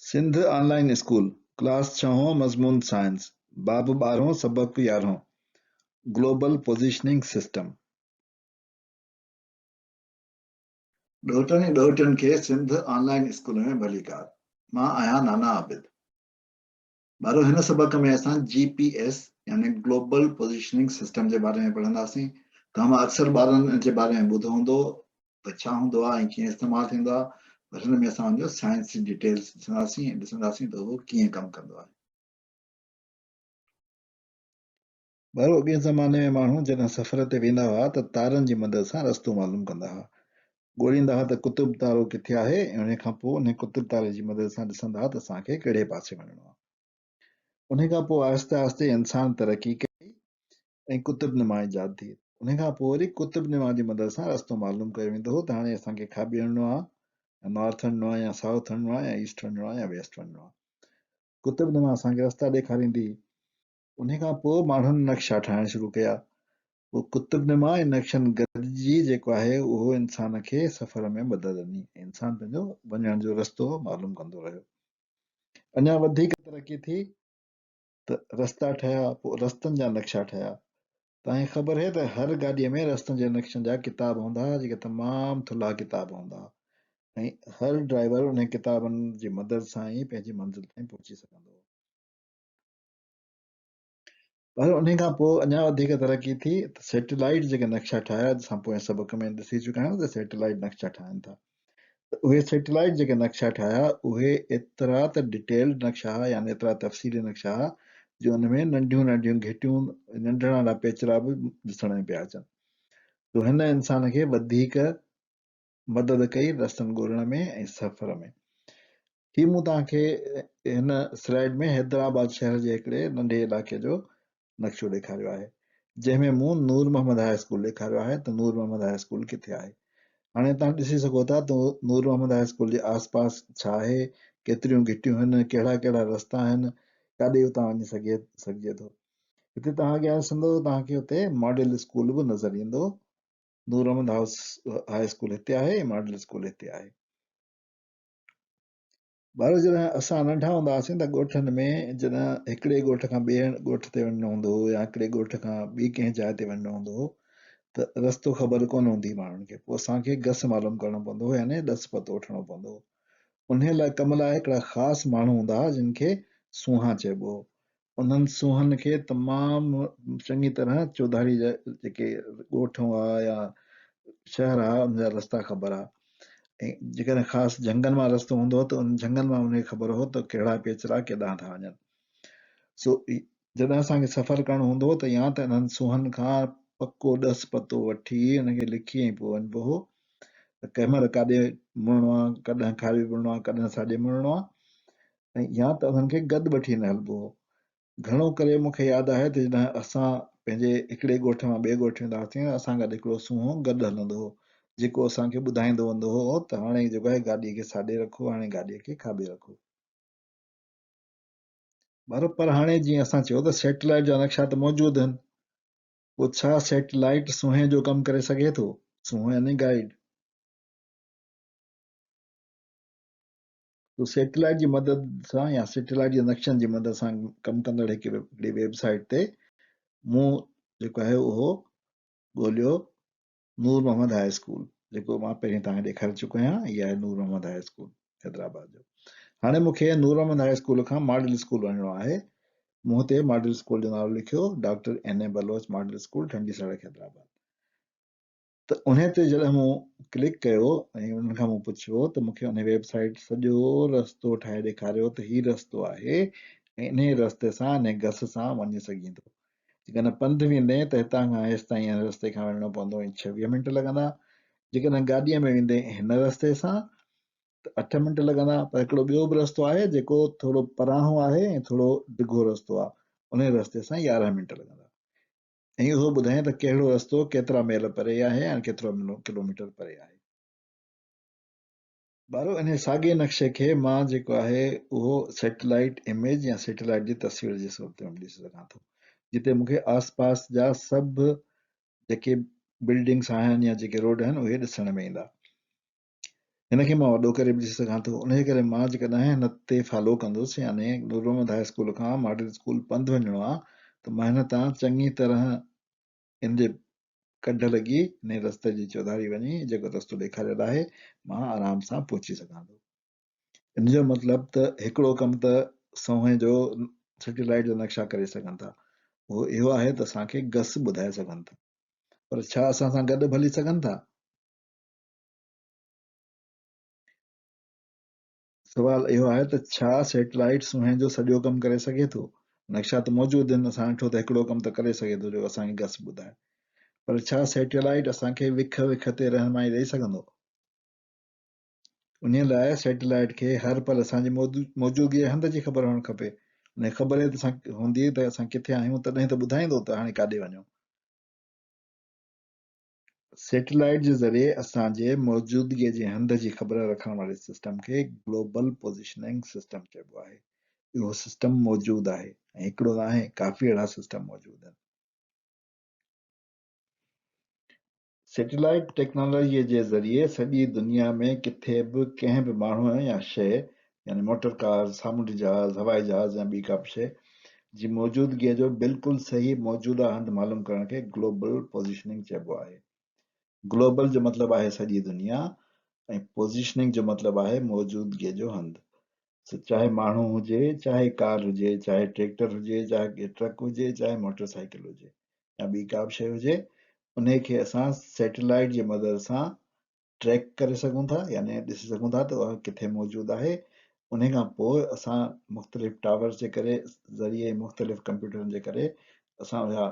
سنڌ آن line school, class ڇهون، مضمون science, باب ٻارهون، سبق يارهون، گلوبل پوزيشننگ سسٽم. ڏوهٽن ۽ ڏوهٽين کي سنڌ آن لائين اسڪول ۾ ڀليڪار. مان آهيان نانا عابد. ٻارو هن سبق ۾ اسان جي پي ايس يعني گلوبل پوزيشننگ سسٽم جي باري ۾ پڙهنداسين. توهان مان اڪثر ٻارن ان جي باري ۾ ٻڌو هوندو ته ڇا هوندو آهي ۽ ڪيئن استعمال ٿيندو آهي پر هن ۾ اسان ان جو سائنسي ڊيٽيلز ڏسنداسين ۽ ڏسنداسين ته اهو ڪيئن ڪم ڪندو آهي. ٻارو اڳئين زماني ۾ ماڻهو جڏهن سفر تي ويندا هئا ته تارن جي مدد سان رستو معلوم ڪندا هئا. ڳوليندا هئا ته قطب تارو ڪٿي آهي ۽ انهي کان پوء انهي قطب تاري جي مدد سان ڏسندا هئا ته اسان کي ڪهڙي پاسي وڃڻو آهي. انهي کان پوء آهستي آهستي انسان ترقي ڪئي ۽ قطب نما ايجاد ٿي. انهي کان پوء وري قطب نما جي مدد سان رستو معلوم ڪيو ويندو هو ته هاڻي اسان کي کاٻي وڃڻو آهي يا نارٿ وڃڻو آهي يا سائوٿ وڃڻو آهي يا ايسٽ وڃڻو آهي يا ويسٽ وڃڻو آهي. قطب نما اسان کي رستا ڏيکاريندي هئي. انهي کان پوء ماڻهن نقشا ٺاهڻ شروع ڪيا. پوء قطب نما ۽ نقشن گڏجي جيڪو آهي اهو انسان کي سفر ۾ مدد ڏني ۽ انسان پنهنجو وڃڻ جو رستو معلوم ڪندو رهيو. اڃا وڌيڪ ترقي ٿي ته رستا ٺهيا، پوء رستن جا نقشا ٺهيا. توهان کي خبر آهي ته هر گاڏيء ۾ رستن جي نقشن جا ڪتاب هوندا هئا جيڪي تمام ٿلها ڪتاب هوندا هئا ۽ هر ڊرائيور انهن ڪتابن جي مدد سان ئي پنهنجي منزل تائين پهچي سگهندو هو. پر انهي کان پوء اڃا وڌيڪ ترقي ٿي ته سيٽلائيٽ جيڪي نقشا ٺاهيا اسان پوئين سبق ۾ ڏسي چڪا آهيون ته سيٽلائيٽ نقشا ٺاهن ٿا ته اهي سيٽلائيٽ جيڪي نقشا ٺاهيا اهي ايترا ته ڊيٽيلڊ نقشا هئا يعني ايترا تفصيلي نقشا هئا جو ان ۾ ننڍيون ننڍيون گهٽيون ننڍڙا ننڍڙا پيچرا به ڏسڻ ۾ پيا اچن تو هن انسان کي وڌيڪ مدد ڪئي رستن ڳولڻ ۾ ۽ سفر ۾. هي مون توهان کي هن سلائيڊ ۾ حيدرآباد شهر جي هڪڙي ننڍي علائقي جو نقشو ڏيکاريو آهي، جنهن ۾ مون نور محمد هاء اسڪول ڏيکاريو آهي ته نور محمد هاء اسڪول ڪٿي آهي. هاڻي توهان ڏسي سگهو ٿا ته نور محمد هاء اسڪول جي آس پاس ڇا آهي، ڪيتريون گهٽيون آهن، ڪهڙا ڪهڙا رستا آهن، ڪاڏي اتان وڃي سگهي سگهجي ٿو. هتي توهان اڳيان ڏسندو توهان کي اتي ماڊل اسڪول به نظر ايندو. Noor Ahmed house high school هتي آهي ۽ ماڊل اسڪول هتي آهي. ٻارو جڏهن اسان ننڍا هوندا هئاسين ته ڳوٺن ۾ جڏهن هڪڙي ڳوٺ کان ٻئي ڳوٺ تي وڃڻو هوندو هو يا هڪڙي ڳوٺ کان ٻي ڪنهن جاء تي وڃڻو هوندو هو ته رستو خبر ڪونه هوندي هئي ماڻهن کي پوء اسان کي گس معلوم ڪرڻو پوندو هو يعني ڏس پتو وٺڻو پوندو هو انهي لاء ڪم لاء هڪڙا خاص ماڻهو هوندا هئا جن کي سونهان چئبو هو انهن سونهن کي تمام چڱي طرح چوڌاري جا جيڪي ڳوٺ هئا يا شهر هئا ان جا رستا خبر هئا ۽ جيڪڏهن خاص جهنگن مان رستو هوندو هو ته ان جهنگن مان ان کي خبر هو ته ڪهڙا پيچرا ڪيڏانهن ٿا وڃن. سو جڏهن اسان کي سفر ڪرڻو هوندو هو ته يا ته انهن سونهن کان پڪو ڏس پتو وٺي ان کي لکي ۽ پوء وڃبو هو ته ڪنهن مهل ڪاڏي مڙڻو آهي، ڪڏهن کاٻي مڙڻو آهي، ڪڏهن ساڄي مڙڻو آهي. ۽ يا ته انهن کي گڏ وٺي نه هلبو هو. گهڻو ڪري مون کي ياد آهي ته جڏهن اسان پنهنجي هڪڙي ڳوٺ مان ٻئي ڳوٺ ويندا هئاسين ته اسان گڏ هڪڙو سونهون گڏ هلندو هو، جيڪو اسان کي ٻڌائيندو ويندو هو ته هاڻي جيڪو آهي گاڏيء کي ساڄي رکو، هاڻي گاڏيء کي کاٻي رکو. ٻارو پر هاڻي جيئن اسان چيو ته سيٽلائيٽ جا نقشا ته موجود آهن، پوء ڇا سيٽلائيٽ سونهين جو ڪم ڪري سگهي ٿو؟ سونهون يعني گائيڊ. سو سيٽلائيٽ جي مدد سان يا سيٽلائيٽ جي نقشن جي مدد سان ڪم ڪندڙ هڪ هڪڙي ويب سائيٽ تي مون جيڪو آهي اهو ڳوليو نور محمد هاء اسڪول جيڪو مان پهرين توهان کي ڏيکاري چڪو آهيان هي آهي نور محمد هاء اسڪول حيدرآباد جو هاڻي مون کي نور محمد هاء اسڪول کان ماڊل اسڪول وڃڻو آهي مون هتي ماڊل اسڪول جو نالو لکيو doctor N A Baloch model school Thandi Sarak Hyderabad ته انهي تي جڏهن مون ڪلڪ ڪيو ۽ انهن کان مون پڇيو ته مون کي انهي ويب سائيٽ سڄو رستو ٺاهي ڏيکاريو ته هي رستو آهي ۽ انهي رستي سان انهي گس سان وڃي سگهين ٿو جيڪڏهن پنڌ ويندين ته هتان کان هيستائين ان رستي کان وڃڻو پوندو ۽ 26 منٽ لڳندا جيڪڏهن گاڏيء ۾ ويندين هن رستي سان ته 8 منٽ لڳندا پر هڪڙو ٻيو به رستو آهي جيڪو ٿورو پرانهون آهي ۽ ٿورو ڊگهو رستو آهي انهي رستي سان 11 منٽ لڳندا ۽ اهو ٻڌائين ته ڪهڙو رستو ڪيترا ميل پري آهي ۽ ڪيترو ڪلوميٽر پري آهي. ٻارو انهي ساڳئي نقشي کي مان جيڪو آهي اهو سيٽلائيٽ اميج يا سيٽلائيٽ جي تصوير جي صورت ۾ به ڏسي سگهان ٿو جتي مون کي آس پاس جا سڀ جيڪي بلڊنگس آهن يا جيڪي روڊ آهن اهي ڏسڻ ۾ ايندا. هن کي مان وڏو ڪري به ڏسي سگهان ٿو. انهيء ڪري مان جيڪڏهن هن تي فالو ڪندس يعني نور محمد هاء اسڪول کان ماڊل اسڪول پنڌ وڃڻو آ ته مان هن تان چڱي طرح ان جي ڪڍ لڳي انهيء رستي جي چوڌاري وڃي جيڪو رستو ڏيکاريل آهي مان آرام سان پهچي سگهان ٿو. ان جو مطلب ته هڪڙو ڪم ته سونهين جو سيٽلائيٽ جا نقشا ڪري سگهن ٿا اهو اهو آهي ته اسان کي گس ٻڌائي سگهن ٿا پر ڇا اسان سان گڏ به هلي سگهن ٿا؟ سوال اهو آهي ته ڇا سيٽلائيٽ سونهين جو سڄو ڪم ڪري سگهي ٿو؟ نقشا ته موجود آهن، اسان ڏٺو ته هڪڙو ڪم ته ڪري سگهي ٿو جيڪو اسان کي گس ٻڌائي. پر ڇا سيٽلائيٽ اسان کي وک وک تي رهنمائي ڏئي سگهندو؟ انهيء لاء سيٽلائيٽ کي هر پل اسان جي موجودگي جي هنڌ جي خبر هئڻ کپي. ان کي خبر ئي هوندي ته اسان ڪٿي آهيون تڏهن ته ٻڌائيندو ته هاڻي ڪاڏي وڃو. سيٽلائيٽ جي ذريعي اسان جي موجودگيء جي هنڌ جي خبر رکڻ واري سسٽم کي گلوبل پوزيشننگ سسٽم چئبو آهي. اهو سسٽم موجود آهي ۽ هڪڙو ناهي ڪافي اهڙا سسٽم موجود آهن. سيٽلائيٽ ٽيڪنالاجيء جي ذريعي سڄي دنيا ۾ ڪٿي به ڪنهن به ماڻهوء يا شيء يعني موٽر ڪار، سامونڊي جهاز، هوائي جهاز يا ٻي ڪا به شيء جي موجودگيء جو بلڪل صحيح موجوده هنڌ معلوم ڪرڻ کي گلوبل پوزيشننگ چئبو آهي. گلوبل جو مطلب آهي سڄي دنيا ۽ پوزيشننگ جو مطلب آهي موجودگيء جو هنڌ. سو چاهي ماڻهو هجي، چاهي ڪار هجي، چاهي ٽريڪٽر هجي، چاهي ٽرڪ هجي، چاهي موٽر سائيڪل هجي يا ٻي ڪا به شيء هجي، انهي کي اسان سيٽلائيٽ جي مدد سان ٽريڪ ڪري سگهون ٿا يعني ڏسي سگهون ٿا ته اها ڪٿي موجود آهي انهي کان پوء اسان مختلف ٽاورز جي ڪري ذريعي مختلف ڪمپيوٽرن جي ڪري اسان اها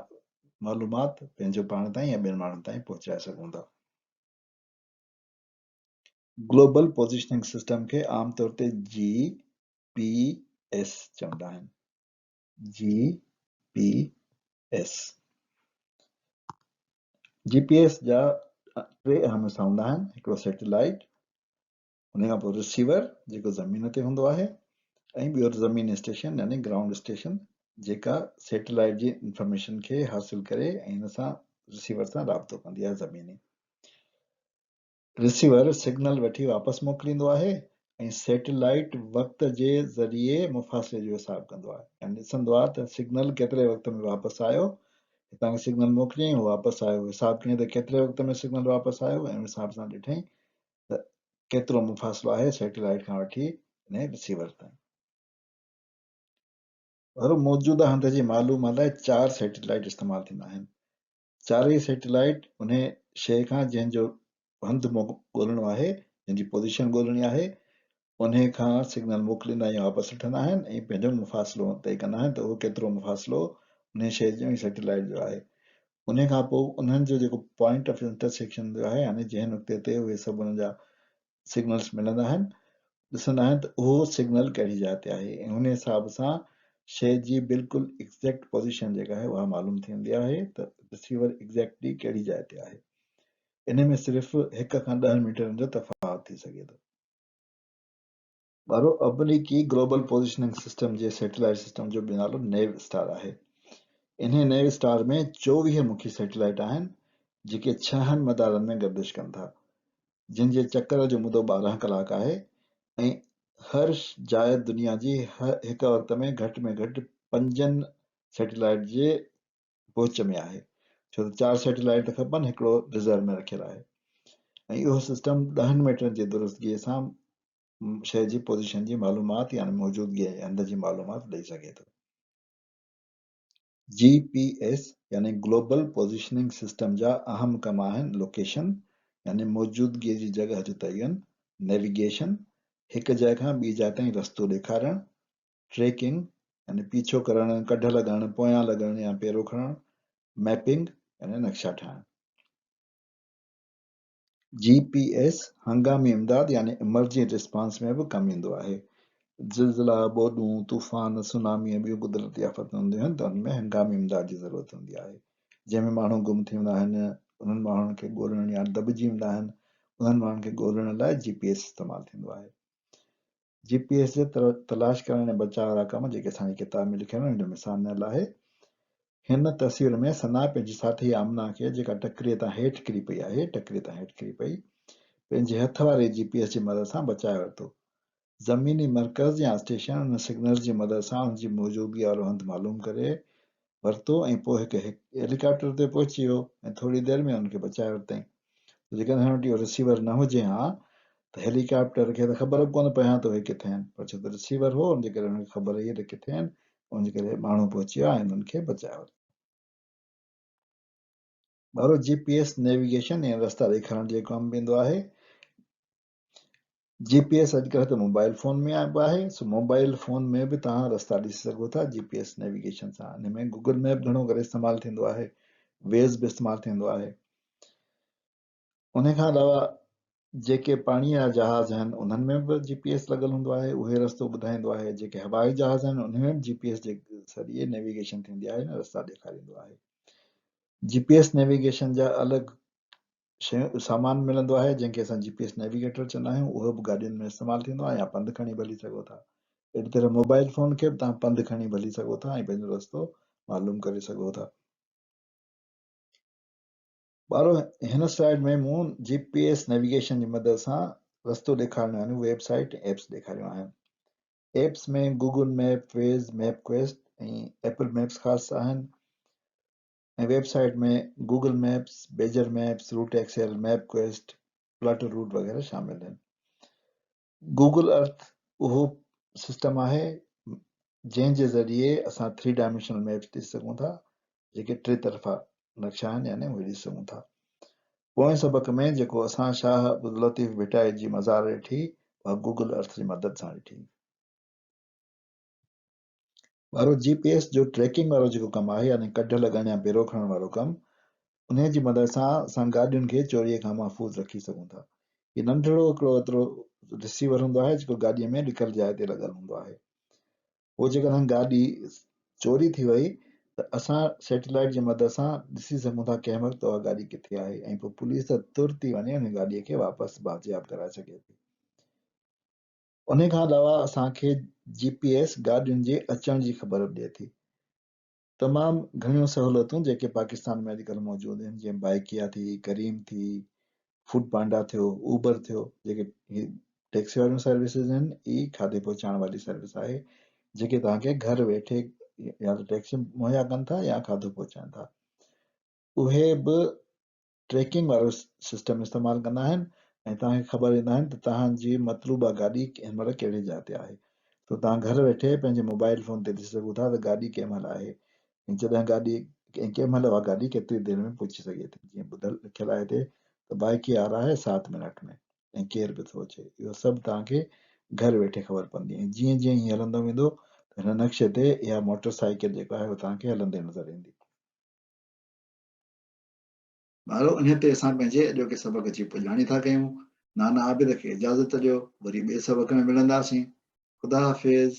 معلومات پنهنجو پاڻ تائين يا ٻين ماڻهن تائين پهچائي سگهون ٿا. گلوبل پوزيشننگ سسٽم کي عام طور تي جي پي ايس چوندا آهن. G P S. G P S جا ٽي اهم حصا هوندا آهن، هڪڙو سيٽلائيٽ، ان کان پوء رسيور جيڪو زمين تي هوندو آهي ۽ ٻيو زميني اسٽيشن يعني گرائونڊ اسٽيشن جيڪا سيٽلائيٽ جي انفارميشن کي حاصل ڪري ۽ ان سان رسيور سان رابطو ڪندي آهي زميني. رسيور سگنل وٺي واپس موڪليندو آهي ۽ سيٽلائيٽ وقت جي ذريعي مفاصلي جو حساب ڪندو آهي يعني ڏسندو آهي ته سگنل ڪيتري وقت ۾ واپس آيو هتان کان سگنل موڪليائين هو واپس آيو حساب ڪيائين ته ڪيتري وقت ۾ سگنل واپس آيو ۽ ان حساب سان ڏٺائين ته ڪيترو مفاصلو آهي سيٽلائيٽ کان وٺي ان رسيور تائين. هر موجوده هنڌ جي معلومات لاء چار سيٽلائيٽ استعمال ٿيندا آهن. چارئي سيٽلائيٽ انهي شيء کان جنهن جو هنڌ ڳولڻو آهي، جنهن جي پوزيشن ڳولڻي آهي، انهي کان سگنل موڪليندا يا واپس وٺندا آهن ۽ پنهنجو مفاصلو طئي ڪندا آهن ته اهو ڪيترو مفاصلو انهي شيء جو ۽ سيٽلائيٽ جو آهي. انهي کان پوء انهن جو جيڪو پوائنٽ آف انٽرسيڪشن جو آهي يعني جنهن نقطي تي اهي سڀ انهن جا سگنلز ملندا آهن، ڏسندا آهن ته اهو سگنل ڪهڙي جاء تي آهي ۽ ان حساب سان شيء جي بلڪل ايگزيڪٽ پوزيشن جيڪا آهي اها معلوم ٿيندي آهي ته رسيور ايگزيڪٽلي ڪهڙي جاء تي آهي. ان ۾ صرف هڪ کان ڏهن ميٽرن جو تفاوت ٿي سگهي ٿو. ٻارو آمريڪي گلوبل پوزيشننگ سسٽم جي سيٽلائيٽ سسٽم جو ٻيو نالو نيو اسٽار آهي. انهي نيو اسٽار ۾ 24 مکيه سيٽلائيٽ آهن جيڪي ڇهن مدارن ۾ گردش ڪن ٿا جن جي چڪر جو مدو 12 ڪلاڪ آهي ۽ هر جاء دنيا جي هڪ وقت ۾ گهٽ ۾ گهٽ پنجن سيٽلائيٽ جي پهچ ۾ آهي ڇو ته چار سيٽلائيٽ ته کپن هڪڙو رزرو ۾ رکيل آهي ۽ اهو سسٽم ڏهن ميٽرن جي درستگي سان شيء جي پوزيشن جي معلومات يعني موجودگي ۽ هنڌ جي معلومات ڏئي سگهي ٿو. جي پي ايس يعني گلوبل پوزيشننگ سسٽم جا اهم ڪم آهن لوڪيشن يعني موجودگي جي جڳهه جو تعين، نيويگيشن هڪ جاء کان ٻي جاء تائين رستو ڏيکارڻ، ٽريڪنگ يعني پيڇو ڪرڻ، ڪڍ لڳڻ، پويان لڳڻ يا پيرو کڻڻ، ميپنگ يعني نقشا ٺاهڻ. جي پي ايس هنگامي امداد يعني ايمرجنسي رسپانس ۾ به ڪم ايندو آهي. زلزلا، ٻوڏون، طوفان، سونامي ۽ ٻيون قدرتي آفتون هونديون آهن ته انهن ۾ هنگامي امداد جي ضرورت هوندي آهي. جنهن ۾ ماڻهو گم ٿي ويندا آهن، انهن ماڻهن کي ڳولڻ يا دٻجي ويندا آهن، انهن ماڻهن کي ڳولڻ لاء جي پي ايس استعمال ٿيندو آهي. جي پي ايس جي تلاش ڪرڻ ۽ بچاء وارا ڪم جيڪي اسان جي ڪتاب ۾ لکيل آهن ان جو مثال ڏنل آهي. هن تصوير ۾ ثنا پنهنجي ساٿي آمنه کي جيڪا ٽڪريء تان هيٺ ڪري پئي آهي، ٽڪريء تان هيٺ ڪري پئي، پنهنجي هٿ واري جي پي ايس جي مدد سان بچائي ورتو. زميني مرڪز يا اسٽيشن انهن سگنلز جي مدد سان ان جي موجودگي وارو هنڌ معلوم ڪري ورتو ۽ پوء هڪ هيليڪاپٽر تي پهچي ويو ۽ ٿوري دير ۾ ان کي بچائي ورتائين. جيڪڏهن هن وٽ اهو رسيور نه هجي ها ته هيليڪاپٽر کي ته خبر به ڪونه پئي ها ته اهي ڪٿي آهن پر ڇو ته رسيور هو ان جي ڪري هن کي خبر هئي ته ڪٿي آهن ان جي ڪري ماڻهو پهچي ويا ۽ انهن کي بچائي ورتو. ٻارو جي پي ايس نيويگيشن يا رستا ڏيکارڻ جي ڪم به ايندو آهي. جي پي ايس اڄڪلهه ته موبائل فون ۾ به آهي سو موبائل فون ۾ به توهان رستا ڏسي سگهو ٿا جي پي ايس نيويگيشن سان ان ۾ گوگل ميپ گهڻو ڪري استعمال ٿيندو آهي ويز به استعمال ٿيندو آهي ان کان علاوه جيڪي پاڻي جا جهاز آهن انهن ۾ به جي پي ايس لڳل هوندو آهي اهي رستو ٻڌائيندو آهي جيڪي هوائي جهاز آهن انهن ۾ به جي پي ايس جي ذريعي نيويگيشن ٿيندي آهي رستا ڏيکاريندو آهي جي پي ايس نيويگيشن جا الڳ شيون سامان ملندو آهي جنهن کي اسان جي پي ايس نيويگيٽر چوندا آهيون اهو به گاڏين ۾ استعمال ٿيندو آهي يا پنڌ کڻي به هلي سگهو ٿا اهڙي طرح موبائل فون کي به توهان پنڌ کڻي به هلي سگهو ٿا ۽ پنهنجو رستو معلوم ڪري سگهو ٿا. ٻارو هن سلائيڊ ۾ مون جي پي ايس نيويگيشن جي مدد سان رستو ڏيکارڻ واريون ويب سائيٽ ۽ ايپس ڏيکاريون آهن. Apps ۾ Google map, Waze, MapQuest ۽ Apple maps خاص آهن. ۽ website ۾ Google maps, Beazer maps, route Excel, MapQuest, plotter route وغيره شامل آهن. گوگل ارٿ اهو سسٽم آهي جنهن جي ذريعي اسان ٿري ڊائمينشنل ميپس ڏسي سگهون ٿا جيڪي ٽي طرفا نقشا آهن يعني اهي ڏسي سگهون ٿا. پوئين سبق ۾ جيڪو اسان شاهه عبداللطيف ڀٽائي جي مزار ڏٺي اها گوگل ارٿ جي مدد سان ڏٺي. وارو جي پي ايس جو ٽريڪنگ وارو جيڪو ڪم آهي يعني ڪڍ لڳڻ يا پيرو کڻڻ وارو ڪم انهي جي مدد سان اسان گاڏين کي چوري کان محفوظ رکي سگهون ٿا. هي ننڍڙو هڪڙو ايترو رسيور هوندو آهي جيڪو گاڏي ۾ لڪل جاء تي لڳل هوندو آهي. پوء جيڪڏهن گاڏي چوري ٿي وئي ته اسان سيٽلائيٽ جي مدد سان ڏسي سگهون ٿا ڪنهن وقت اها گاڏي ڪٿي آهي ۽ پوء پوليس ترت ئي وڃي انهي گاڏي کي واپس بازياب ڪرائي سگهي ٿي. انهي کان علاوه اسان کي جي پي ايس گاڏين جي اچڻ جي خبر به ڏئي ٿي. تمام گهڻيون سهولتون جيڪي پاڪستان ۾ اڄڪلهه موجود آهن جيئن بائيڪيا ٿي، ڪريم ٿي، فوڊ پانڊا ٿيو، اوبر ٿيو جيڪي هي ٽيڪسي واريون سروسز آهن هي کاڌي پهچائڻ واري سروس آهي جيڪي توهان کي گهر ويٺي يا ته ٽيڪسي مهيا ڪن ٿا يا کاڌو پهچائن ٿا اهي به ٽريڪنگ وارو سسٽم استعمال ڪندا آهن ۽ توهان کي خبر ڏيندا آهن ته توهان جي مطلوبه گاڏي هن مهل ڪهڙي جاء تي آهي سو توهان گهر ويٺي پنهنجي موبائل فون تي ڏسي سگهو ٿا ته گاڏي ڪنهن مهل آهي ۽ جڏهن گاڏي ۽ ڪنهن مهل اها گاڏي ڪيتري دير ۾ پهچي سگهي ٿي جيئن ٻڌل لکيل آهي هتي ته بائيڪ آ رها هي سات منٽ ۾ ۽ ڪير به ٿو اچي اهو سڀ توهان کي گهر ويٺي خبر پوندي ۽ جيئن جيئن هي هلندو ويندو ته هن نقشي تي اها موٽر سائيڪل جيڪا آهي اها توهان کي هلندي نظر ايندي. ٻارو انهيء تي اسان پنهنجي اڄوڪي سبق جي پڄاڻي ٿا ڪيون. نانا عابد کي اجازت ڏيو. وري ٻئي سبق ۾ ملنداسين. خدا حافظ.